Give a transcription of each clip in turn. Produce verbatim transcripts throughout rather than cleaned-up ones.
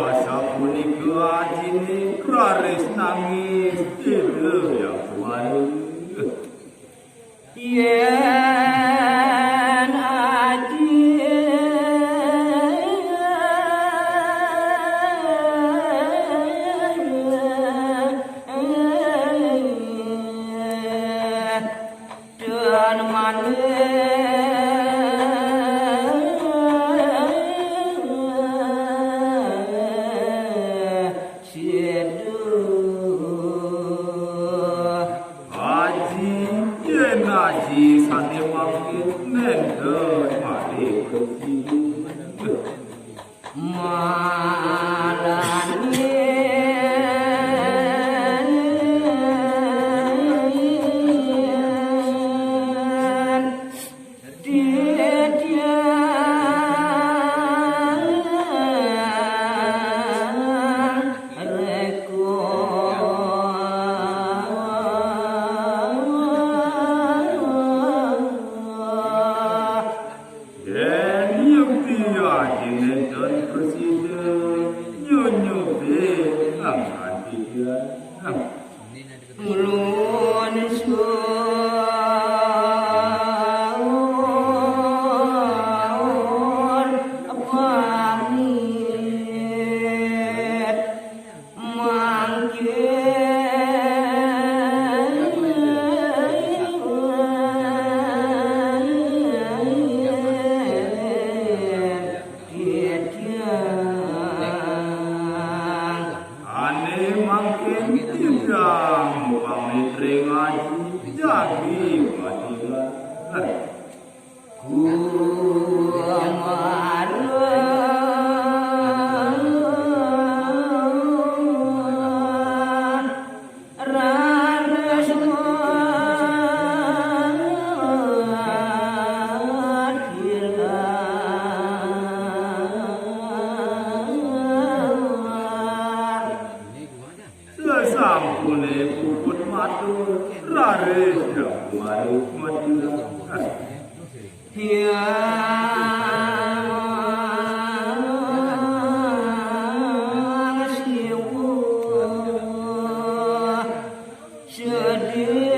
Asapunika ajiné raris nangis, Ida Hyang Semara. Yén aji dan manis seduh. Aji, yén aji sané mangkin nénten malih prasida. Malah Yén nyempi aji nénten prasida, nyunyupi angkatian. Ulun suwun pamit mangkin titiang. Ané mangkin titiang pamit ring aji jagi matilah. Kumarah raris matilah. Sasampuné puput matur, raris Hyang Semara matilah. Hyang Siwa sedih.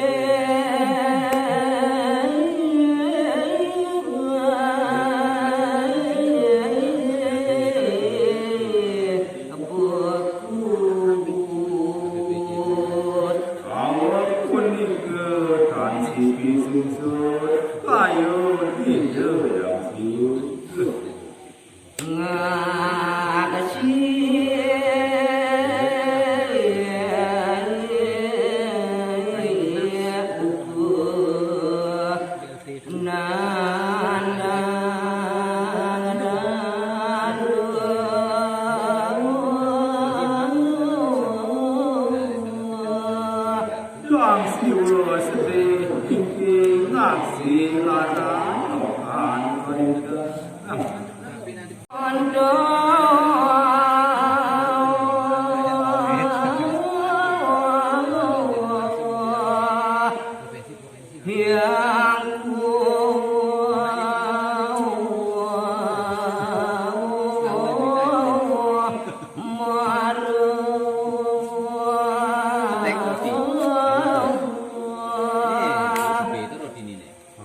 Puput. Awak punika tan siki sungsut, kayun Ida Hyang Siwa. Ngakasi. Sang Siwa sedih ingkang ngaksi larang okan panida. Hyang Kuwasa.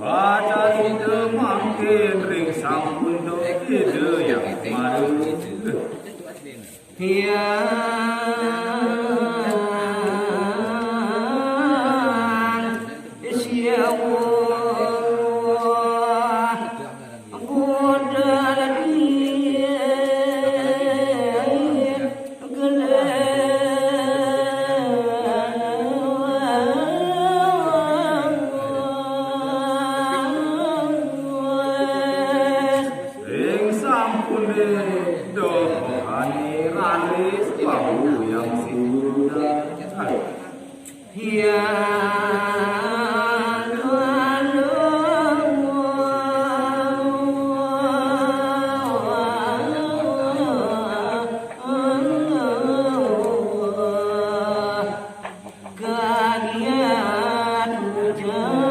Pacarita mangkin ring Sang Pundak Ida Hyang Semara. Hyang Siwa kuda dadi gelis. Ring sampuné dohane raris wau Hyang Siwa. Hyang Anup. Kagiat ucap.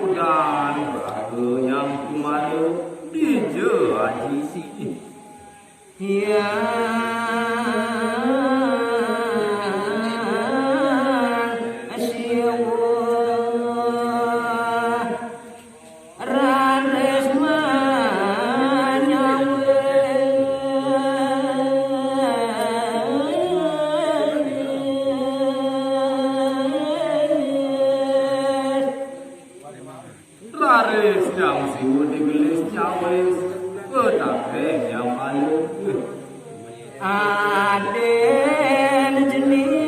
Dan raga yang kumara dija aji. Hyang Siwa raris manyawis. Raris Hyang Siwa digelis nyawis, ketakéh nyawis. Adén cening.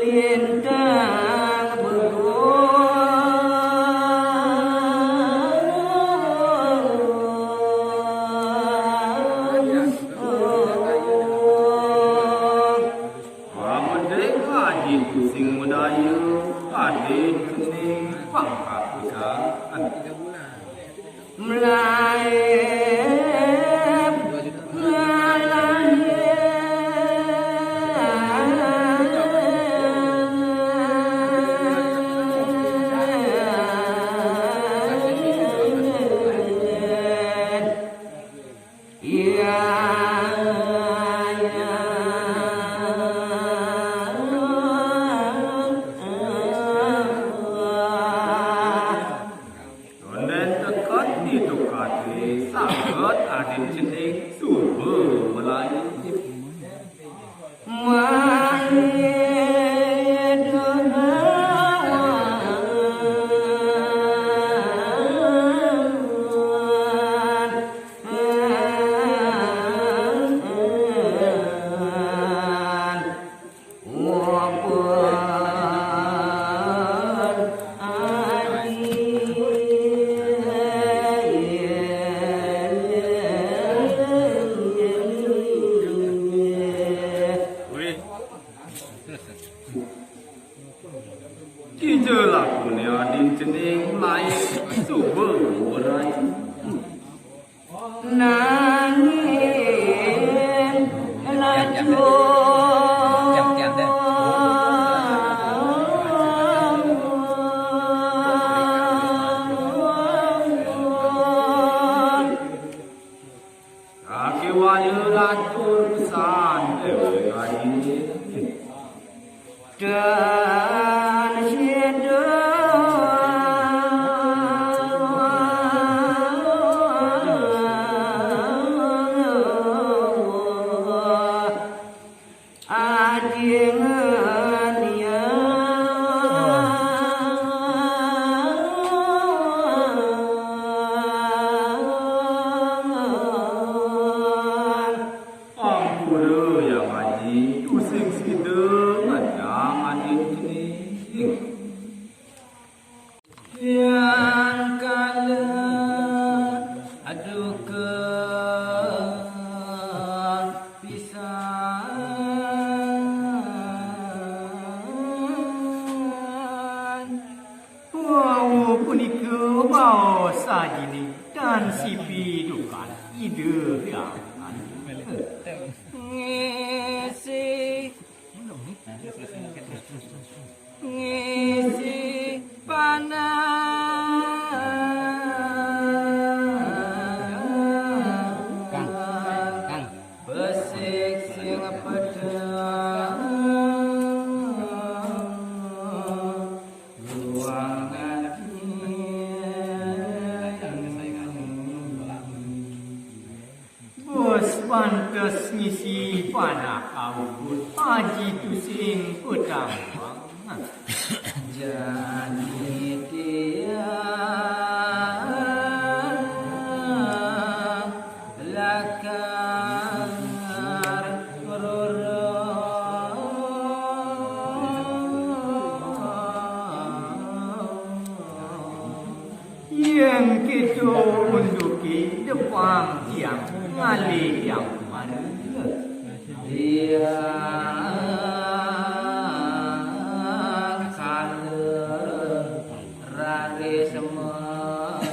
Lintang begoh. Pamedek aji tusing madaya, adin cening pangkat besar. Melaib ngalahir. Iya, iya. Tondén teked di tukadé, saget adin cening suba melayu. Mahi duhawan. Kija lakuné adin cening lain suba werai. Nanging laju kakéwala latur pisan déwék aji. Dan sida aji ngenian. Ampura Hyang Aji, tusing sida ngenyang adin cening. Yang kala duka pisan. Wau punika baos ajiné tan sipi dukan Ida Hyang Aji. Ngisi, ngisi panah. Kang, Kang. Besik sing pedang. Bos pantes ngisi panah augut aji tusing petambang. Jani tiang lakar merorong. Yén kéto unduké depang tiang ngalih yang mara. Tiang kala raris marga.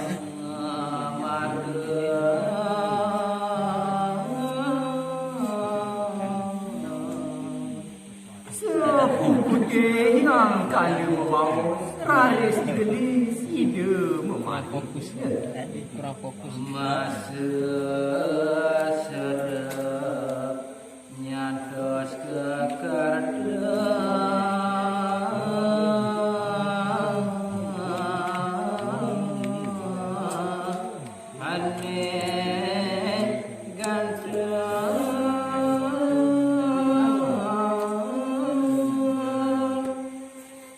Yang kala mabaos, raris digelis Ida mamaring. Kurang fokus. Masa serep nyantos ka kerta. Ane ganteng.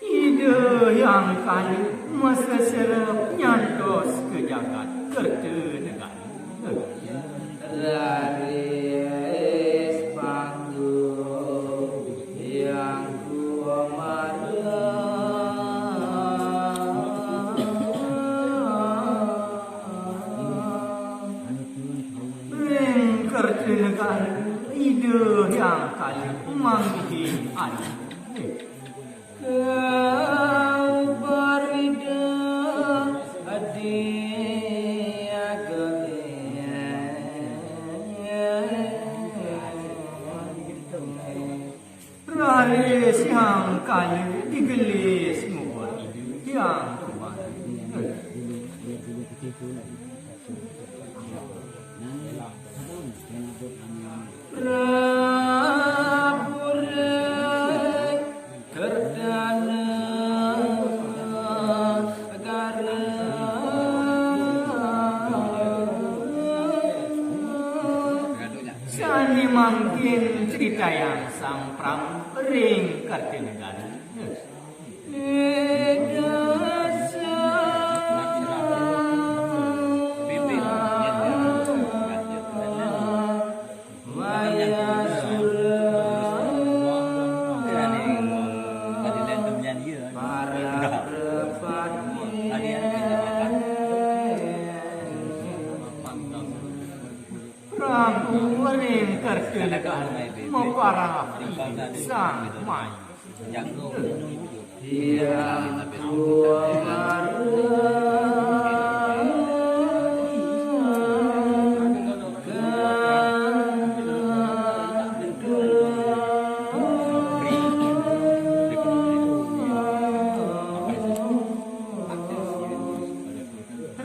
Ida Hyang Kali maseserep nyantos ka jagat kerta negara. Raris panggung Hyang Kumara. Ring kerta negara Ida Hyang Kali manggihin adi. Kabar Ida Adi Agung. Raris Hyang Kali digelis nguber Ida Hyang Kumara. Prabu Rai Kertanegara. Sane mangkin critayang Sang Prabu ring Kertanegara. Prabu ring Kertanegara maparab Sang Mayu.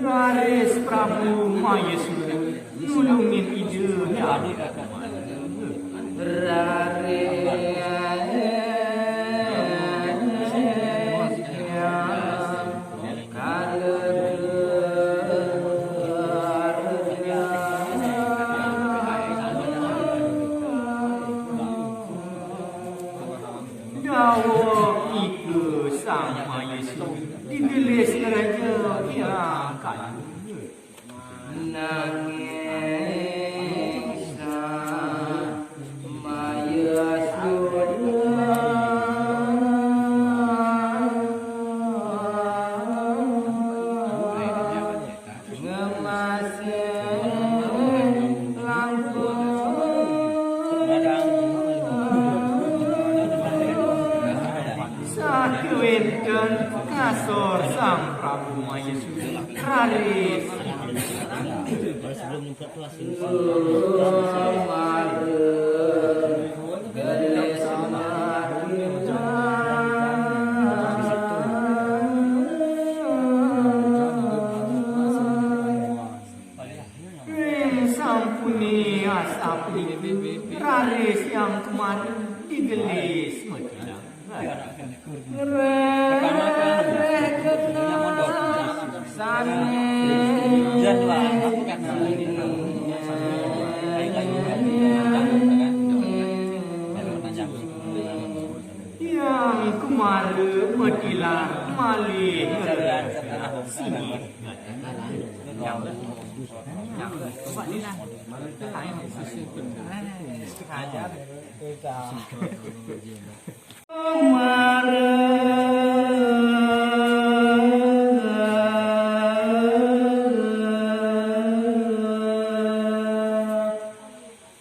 Raris Prabu Mayasura nulungin Ida Hyang. Raris Daweg nika Sang Maha Esa, digelis Raja Hyang Kali. Nanging Sang Maha Esa ngemasin langkung. Sakéwanten kasor Sang Prabu Mayasura raris. Ring sampune asap niki, raris Hyang Kumara digelis matilang. Ngrereh kena sane. Hyang Kumara matilang malih ngrereh kena sane.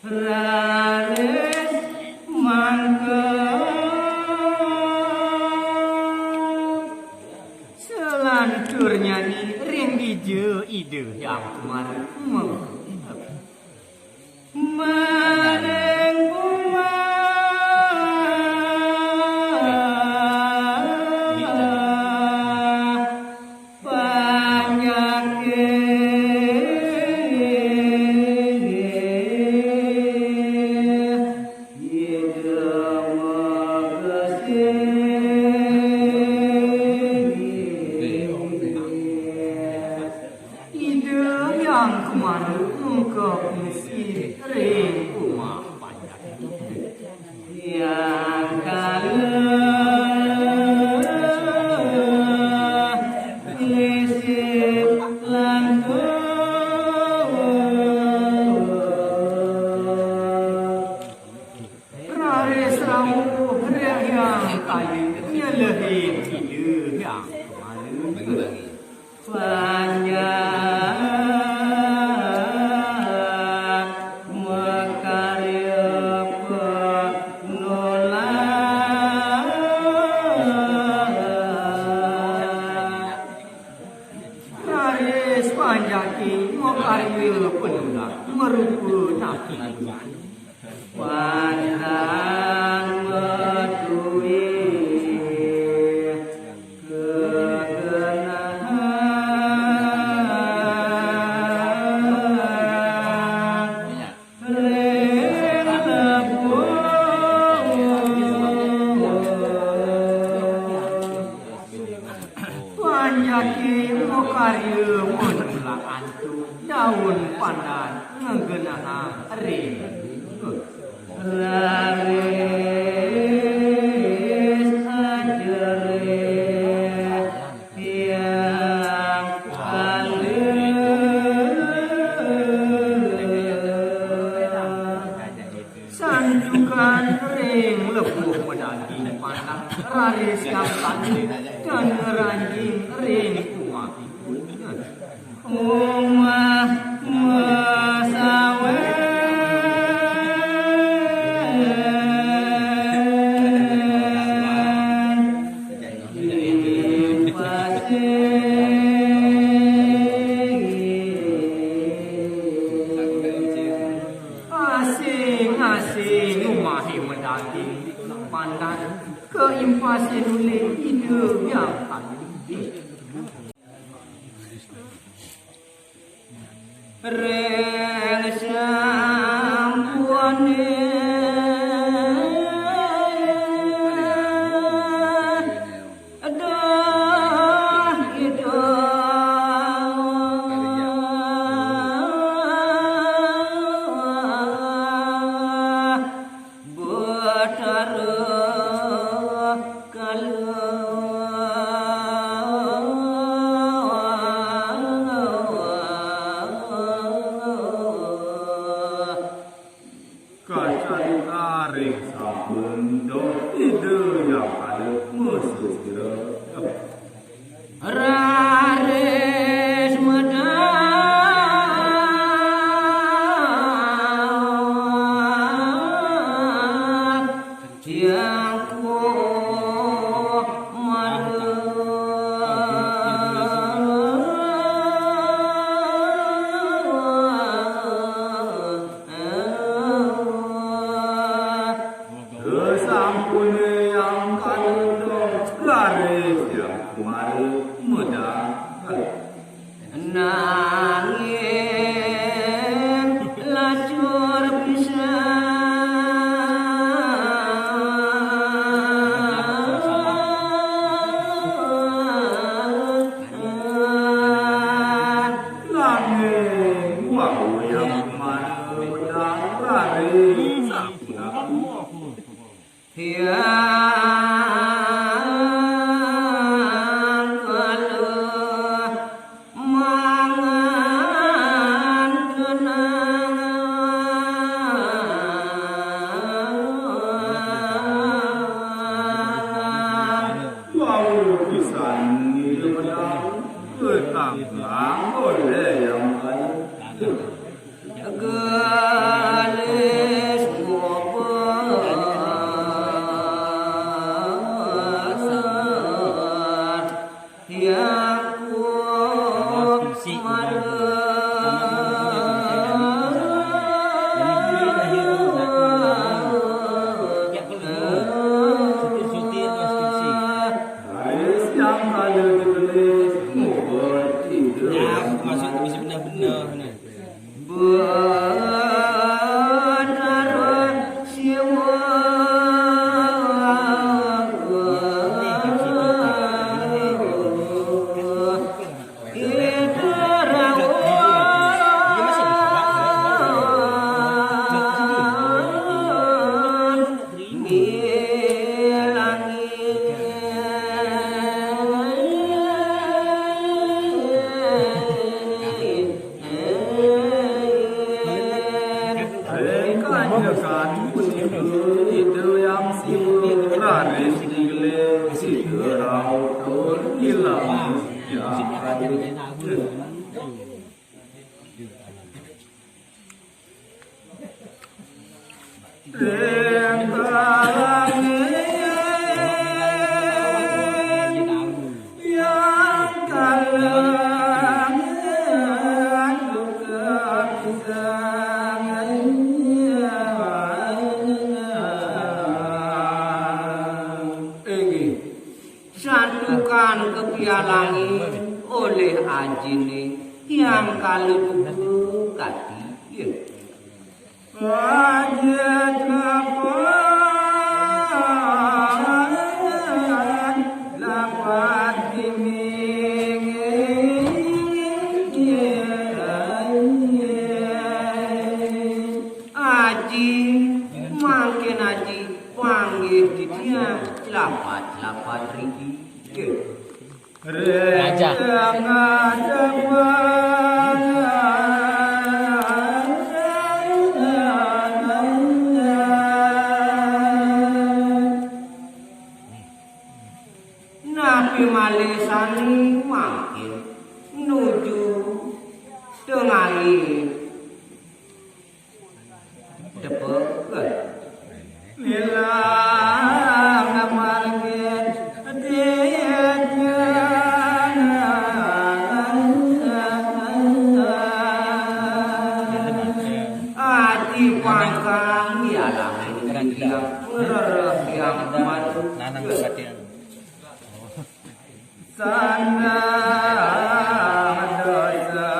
Raris mangke. Selanturnyané ring dija Ida Hyang Kumara. Maring umat Pandang metuwi kegenahan ring lebuh. Panjaki makarya manulak antuk daun pandan ngegenahang ring raris ajerih tiang alit. Santukan ring lebuh madaging pandak raris yang tadi dan ngeranjing ring umah. Umah masawan. Asing-asing umahé madaging pandan kaimpasé nuling Ida Hyang Aji. Ring sampuné dah Ida Betara Kala. Kacarita ring sampun dong Ida Hyang Kala masisira. Raris medal Tiang kuat malu. Sampune yang kandung raris yang kemarin medal. Nanging lacur pisan. Nanging wau yang kemarin medal raris sampun. Hyang Kaluh mangan kenang. Wau pisan ngilu menang, ketang oleh yang lain. Galis ngobet yang kuat marah. Galis yang kala ditulis ngobet tiga yang masuk masih benar-benar. Betara Siwa. Ida Rawa. Milangi. Ring kanjekan punika Ida Hyang Siwa raris ngiling sida rauh tur ngilang. Ring kalangin yang kalang duka pisang. Kepialangé olih ajiné tiang kala tuka kati. Yé. Aji lapat, lapat dinding. Aji, mangkin aji panggih titiang lapat-lapat riki. Raja. Napi malih sami mangkin nuju tengahi tepuk. Lila ngamargi dietnya. Ati pangkang dialami dia ngerereh yang kuat. Nanang katian. Sana dosa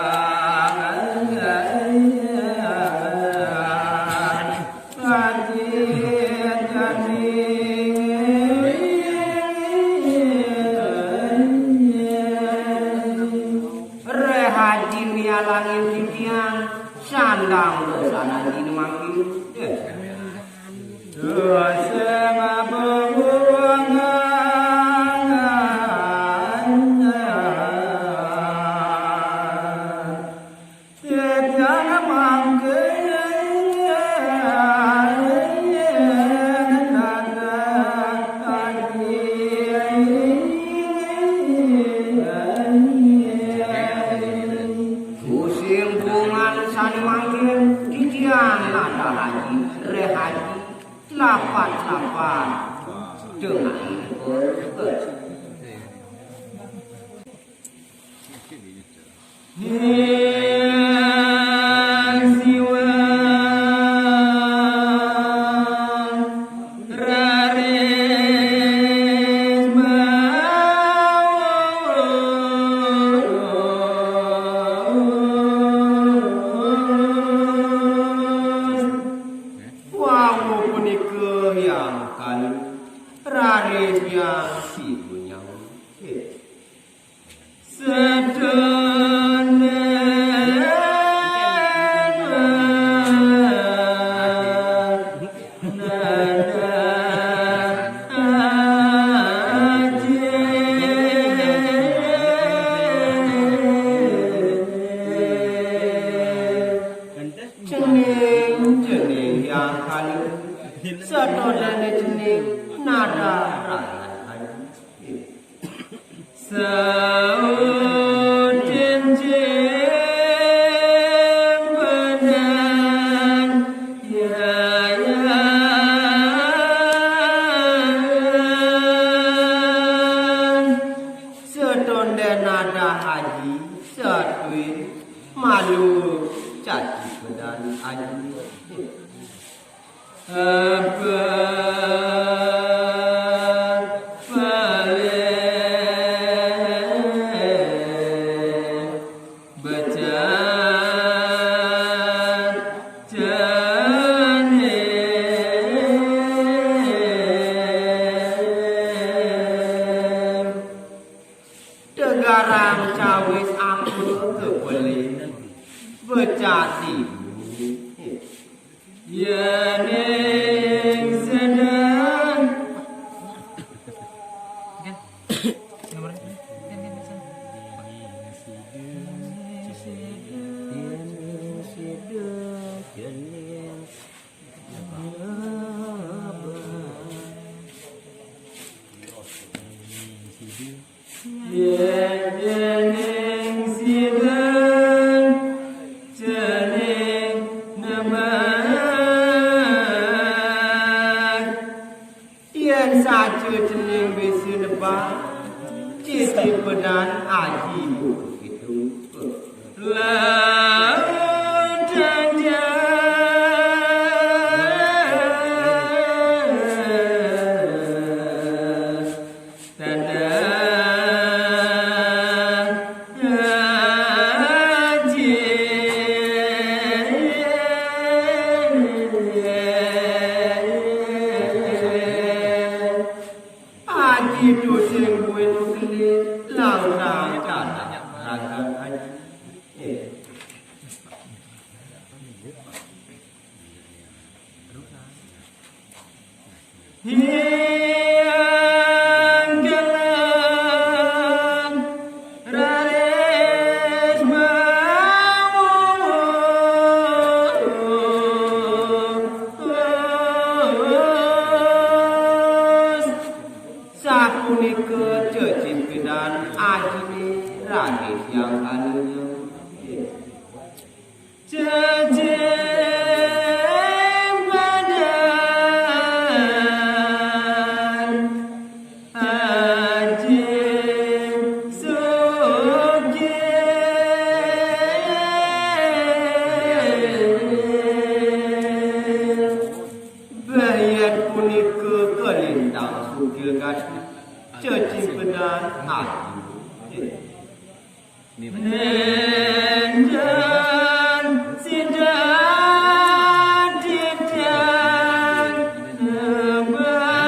Reh Aji mialangin titiang, sandang dosan Aji mangkin. Dosa mabungan. Musim bungan sane mangkin titiang nadah Aji, reh Aji, lapat-lapat. Tengah ini pun. Wau punika yang kalu raris yang siku nyawa. Sedene cening, cening yang kalu, sedene cening nada rakyat kalu. Saut cincin benang yayan. Setonde nada Aji, satuin malu caci pedan Aji. Apa paling becat jane. Tegarang cawis aku kepelin becati. Yening sedang. Yen cening sida cening nebak, yen saja cening bisa nebak, cicipedan Aji buka pitung. Laut dan jas tanda. Hyang Gelem raris mawus. Sapunika cecimpidan ajine raris Hyang Gelem. Cecing badan Aji Sugih. Bayan punika kalintang sugih kasih. Cecing badan Aji. Nénten sida didang nembang.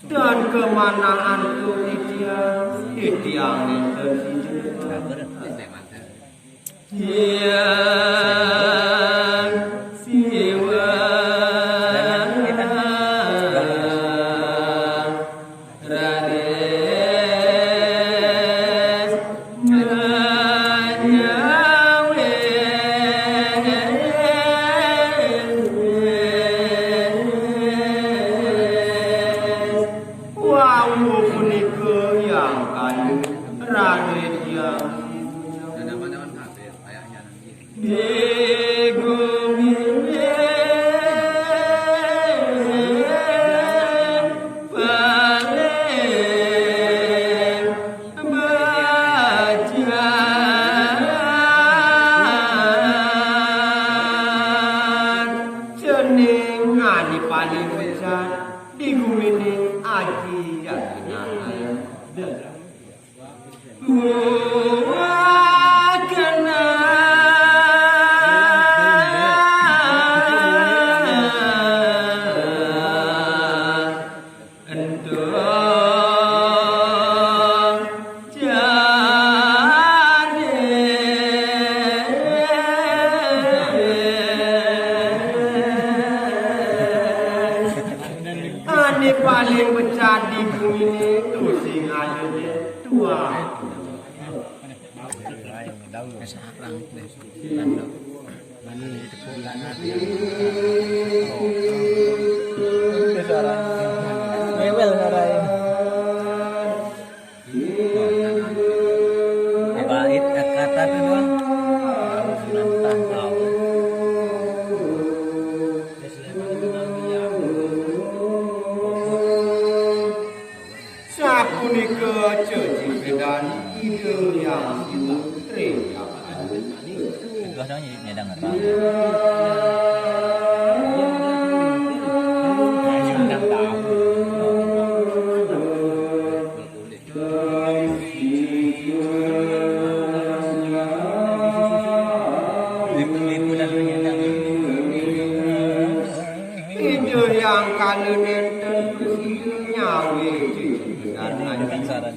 Dan kemanahan tu titiang, titiang nénten sida. Hyang Siwa raris manyawis. Wau punika Hyang Kayu raris Hyang Siwa. Di gumi paling becat. Cening ane paling becat di gumine Aji Yakinata. Ane paling becat di gumine, to sing ada de tuan. Sarang. Mewel sarai. Bait kata tu doang. Nantang kau. Sapunika cecimpidan Ida Hyang Siwa ring Tegas dong, nyedang ngerang. Lipu-lipu lalu nyedang. Ida Hyang Kala nenten prasida nyawis cecimpidan. Saran.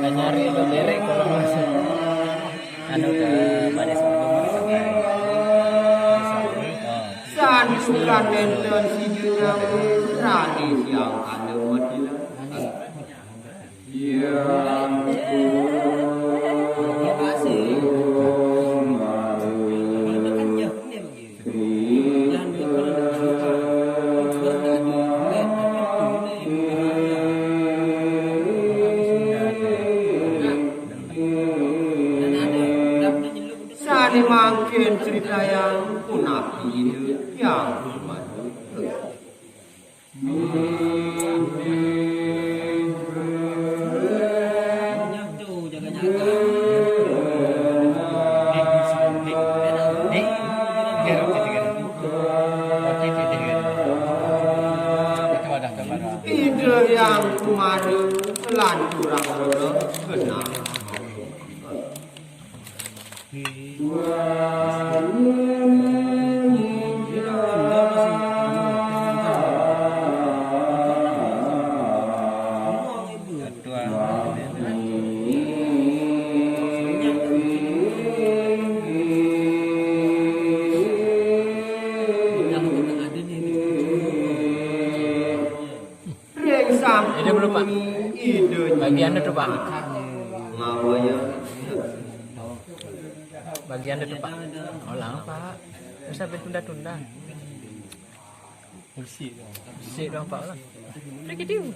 Nyari itu derek kalau masuk. Anu ke Baris Gunung. Santukan nenten sida nyawis raris Hyang Kala mati. Sane mangkin critayang punapi Ida Hyang Maduka. Ida Hyang Kumara lan kurang rena genah. Jadi belum, Pak. Bagian itu, Pak. Bagian itu, Pak. Ulang, Pak. Bisa bertunda-tunda. Bersih dong, Pak. Ulang. Pergi dulu.